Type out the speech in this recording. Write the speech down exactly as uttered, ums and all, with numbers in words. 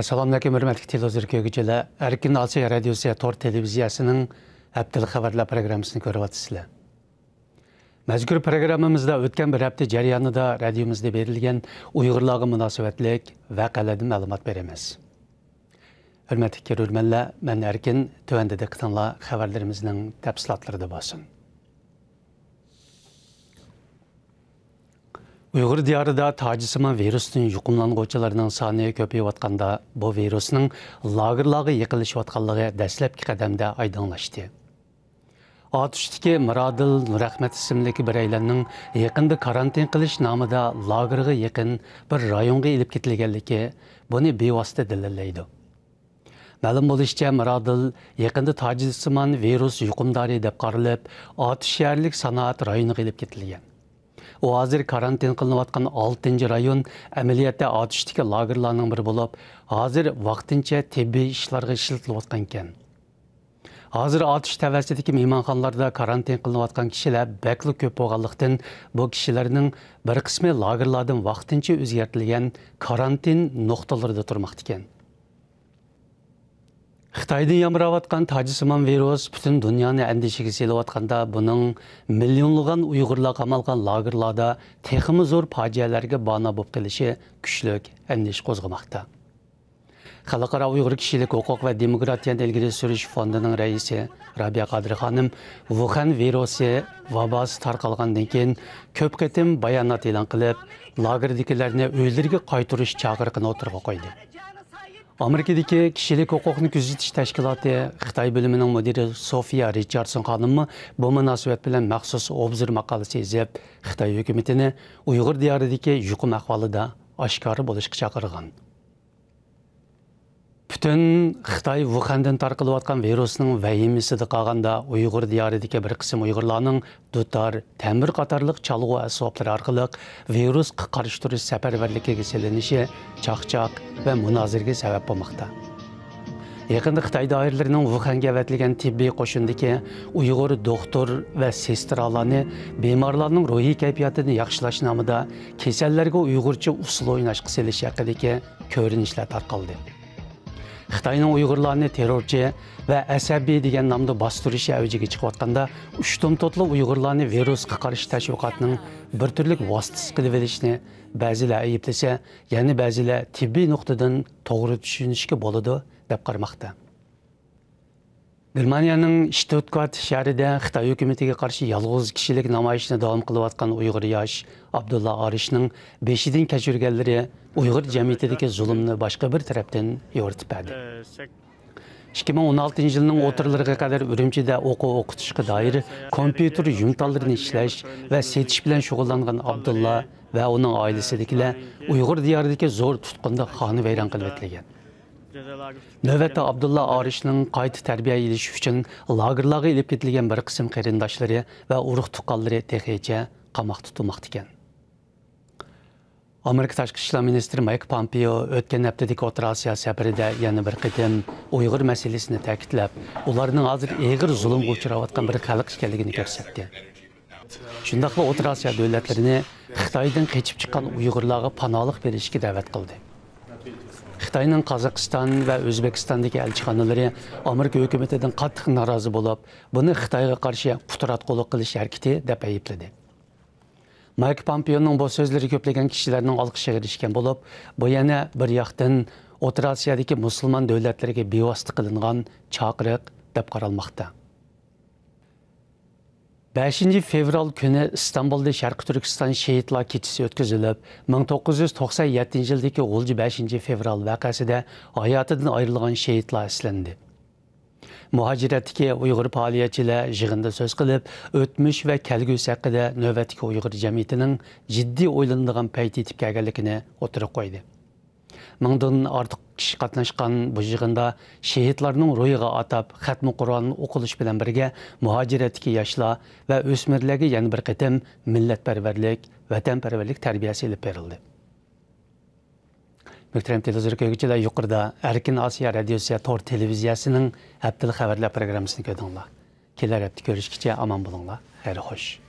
ئەسسالامۇئەلەيكۇم، ھۆرمەتلىك تېلېۋىزور كۆرگۈچىلەر. ئەركىن ئاسىيا رادىيوسى تور تېلېۋىزىيەسىنىڭ ھەپتىلىك خەۋەرلەر پروگراممىسىنى كۆرۈۋاتىسىلەر. مەزكۇر پروگراممىمىزدا ئۆتكەن بىر ھەپتە جەريانىدا رادىيومىزدا بېرىلگەن ئۇيغۇرلارغا مۇناسىۋەتلىك ۋەقەلەردىن مەلۇمات بېرىمىز. ھۆرمەتلىك كۆرۈرمەنلەر، مەن ئەركىن، تۆۋەندە دىققىتىڭلار خەۋەرلىرىمىزنىڭ تەپسىلاتلىرىدا بولسۇن. ئۇيغۇر دىيارىدا تاجسىمان ۋىرۇستىن يۇقۇملانغۇچىلارنىڭ سانى كۆپىيىۋاتقاندا، بۇ ۋىرۇسنىڭ لاگېرلارغا يېقىنلىشىۋاتقانلىقى دەسلەپكى قەدەمدە ئايدىڭلاشتى. ئاتۇشتىكى مىرادىل نۇرئەخمەت ئىسىملىك بىرەيلەننىڭ يېقىندا كارانتىن قىلىش نامىدا لاگېرغا يېقىن بىر رايونغا ئېلىپ كېتىلگەنلىكى بۇنى بىۋاسىتە دەلىللەيدۇ. مەلۇم بولۇشىچە، مىرادىل يېقىندا تاجسىمان ۋىرۇس يۇقۇمدارى دەپ قارىلىپ، ئاتۇش شەھەرلىك سانائەت رايونىغا ئېلىپ كېتىلگەن. ئۇ ھازىر كارانتىن قىلىنىۋاتقان ئالتىنچى رايون، ئەمەلىيەتتە ئاتۇشتىكى لاگېرلارنىڭ بىرى بولۇپ، ھازىر ۋاقتىنچە تېببىي ئىشلارغا ئىشلىتىلىۋاتقانىكەن. ھازىر ئاتۇش تەۋەسىدىكى مېھمانخانىلاردا كارانتىن قىلىنىۋاتقان كىشىلەر بەكلا كۆپ بولغانلىقتىن، بۇ كىشىلەرنىڭ بىر قىسمى لاگېرلاردىن ۋاقتىنچە ئۆزگەرتىلگەن كارانتىن نۇقتىلىرىدا تۇرماقتىكەن. خىتايدىن يامراۋاتقان تاجسىمان ۋىرۇس پۈتۈن دۇنيانى ئەندىشىگە سېلىۋاتقاندا، بۇنىڭ مىليونلىغان ئۇيغۇرلار قامالغان لاگېرلاردا تېخىمۇ زور پاجىئەلەرگە بانا بولۇپ قېلىشى كۈچلۈك ئەندىشە قوزغىماقتا. خەلقئارا ئۇيغۇر كىشىلىك ھوقۇق ۋە دېموكراتىيەنى ئىلگىرى سۈرۈش فوندىنىڭ رەئىسى رابىيە قادىر خانىم ۋۇخەن ۋىرۇسى ۋاباسى تارقالغاندىن كېيىن كۆپ قېتىم بايانات ئېلان قىلىپ، لاگېردىكىلەرنى ئۆيلىرىگە قايتۇرۇش چاقىرىقىنى ئوتتۇرىغا قويدى. ئامېرىكىدىكى كىشىلىك ھوقۇقنى كۆزىتىش تەشكىلاتى خىتاي بۆلۈمىنىڭ مۇدىرى سوفىيا رىچاردسون خانىممۇ بۇ مۇناسىۋەت بىلەن مەخسۇس ئوبزور ماقالىسى يېزىپ، خىتاي ھۆكۈمىتىنى ئۇيغۇر دىيارىدىكى يۇقۇم ئەھۋالىدا ئاشكارا بولۇشقا چاقىرغان. پۈتۈن خىتاي ۋۇخەندىن تارقىلىۋاتقان ۋىرۇسنىڭ ۋەھىمىسىدە قالغاندا، ئۇيغۇر دىيارىدىكى بىر قىسىم ئۇيغۇرلارنىڭ دۇتار، تەمبۇر قاتارلىق چالغۇ ئەسۋابلىرى ئارقىلىق ۋىرۇسقا قارشى تۇرۇش سەپەرۋەرلىكىگە سېلىنىشى چاقچاق ۋە مۇنازىرىگە سەۋەب بولماقتا. يېقىندا خىتاي دائىرىلىرىنىڭ ۋۇخەنگە ئەۋەتىلگەن تېببىي قوشۇندىكى ئۇيغۇر دوختۇر ۋە سېسترالارنى بىمارلارنىڭ روھىي كەيپىياتىنى ياخشىلاش نامىدا كېسەللەرگە ئۇيغۇرچە ئۇسسۇل ئويناشقا سېلىش ھەققىدىكى كۆرۈنۈشلەر تارقالدى. خىتاينىڭ ئۇيغۇرلارنى تېررورچى ۋە ئەسەبىي دېگەن نامدا باستۇرۇشى ئەۋجىگە چىقىۋاتقاندا، ئۇشتۇمتۇتلا ئۇيغۇرلارنى ۋىرۇسقا قارشى تەشۋىقاتنىڭ بىر تۈرلۈك ۋاسىتىسى قىلىۋېلىشنى بەزىلەر ئەيىبلىسە، يەنە بەزىلەر تېببىي نۇقتىدىن توغرا چۈشىنىشكە بولىدۇ، دەپ قارىماقتا. گېرمانىيەنىڭ شتۇتگارت شەھىرىدە خىتاي ھۆكۈمىتىگە قارشى يالغۇز كىشىلىك نامايىشنى داۋام قىلىۋاتقان ئۇيغۇر ياش ئابدۇللا ئارىشنىڭ بېشىدىن كەچۈرگەنلىرى ئۇيغۇر جەمئىيىتىدىكى زۇلۇمنى باشقا بىر تەرەپتىن يورۇتۇپ بەردى. ئىككى مىڭ ئون ئالتىنچى يىلنىڭ ئوتتۇرىلىرىغا قەدەر ئۈرۈمچىدە ئوقۇ ئوقۇتۇشقا دائىر كومپيۇتېر يۇمتانلىرىنى ئىشلەش ۋە سېتىش بىلەن شۇغۇللانغان ئابدۇللا ۋە ئۇنىڭ ئائىلىسىدىكىلەر ئۇيغۇر دىيارىدىكى زور تۇتقۇندا خانىۋەيران قىلىۋېتىلگەن. نۆۋەتتە ئابدۇللا ئارىشنىڭ قايتا تەربىيە ئېلىش ئۈچۈن لاگېرلارغا ئېلىپ كېتىلگەن بىر قىسىم قېرىنداشلىرى ۋە ئۇرۇق-تۇغقانلىرى تېخىچە قاماقتا تۇتۇلماقتىكەن. ئامېرىكا تاشقى ئىشلار مىنىستىرى مايك پامپېئو ئۆتكەن ھەپتىدىكى ئوتتۇرا ئاسىيا سەپىرىدە يەنە بىر قېتىم ئۇيغۇر مەسىلىسىنى تەكىتلەپ، ئۇلارنىڭ ھازىر ئېغىر زۇلۇمغا ئۇچراۋاتقان بىر خەلق ئىكەنلىكىنى كۆرسەتتى. شۇنداقلا ئوتتۇرا ئاسىيا دۆلەتلىرىنى خىتايدىن قېچىپ چىققان ئۇيغۇرلارغا پاناھلىق بېرىشكە دەۋەت قىلدى. خىتاينىڭ قازاقىستان ۋە ئۆزبېكىستاندىكى ئەلچىخانىلىرى ئامېرىكا ھۆكۈمىتىدىن قاتتىق نارازى بولۇپ، بۇنى خىتايغا قارشى قۇتراتقۇلۇق قىلىش ھەرىكىتى دەپ ئەيىبلىدى. مايك پامپېئونىڭ بۇ سۆزلىرى كۆپلىگەن كىشىلەرنىڭ ئالقىشىغا ئېرىشكەن بولۇپ، بۇ يەنە بىر ياقتىن ئوتتۇرا ئاسىيادىكى مۇسۇلمان دۆلەتلىرىگە بىۋاسىتە قىلىنغان چاقىرىق دەپ قارالماقتا. بەشىنچى فېۋرال كۈنى ئىستانبۇلدا شەرقىي تۈركىستان شېھىتلار كېچىسى ئۆتكۈزۈلۈپ، مىڭ توققۇز يۈز توقسان يەتتىنچى يىلدىكى غۇلجا بەشىنچى فېۋرال ۋەقەسىدە ھاياتىدىن ئايرىلغان شېھىتلار ئەسلەندى. مۇھاجىرەتتىكى ئۇيغۇر پائالىيەتچىلەر يىغىندا سۆز قىلىپ، ئۆتمۈش ۋە كەلگۈسى ھەققىدە نۆۋەتتىكى ئۇيغۇر جەمئىيىتىنىڭ جىددىي ئويلىنىدىغان پەيت يېتىپ كەلگەنلىكىنى ئوتتۇرىغا قويدى. مىڭدىن ئارتۇق كىشى قاتناشقان بۇ يىغىندا شېھىتلارنىڭ روھىغا ئاتاپ خەتمە قۇرئان ئوقۇلۇشى بىلەن بىرگە، مۇھاجىرەتتىكى ياشلار ۋە ئۆسمۈرلەرگە يەنە بىر قېتىم مىللەتپەرۋەرلىك، ۋەتەنپەرۋەرلىك تەربىيەسى ئېلىپ بېرىلدى. مۆھتەرەم تېلېۋىزور كۆرگۈچىلەر، يۇقىرىدا ئەركىن ئاسىيا رادىيوسى تور تېلېۋىزىيەسىنىڭ ھەپتىلىك خەۋەرلەر پروگراممىسىنى كۆردۈڭلار. كېلەر ھەپتە كۆرۈشكىچە ئامان بولۇڭلار. خەير خوش.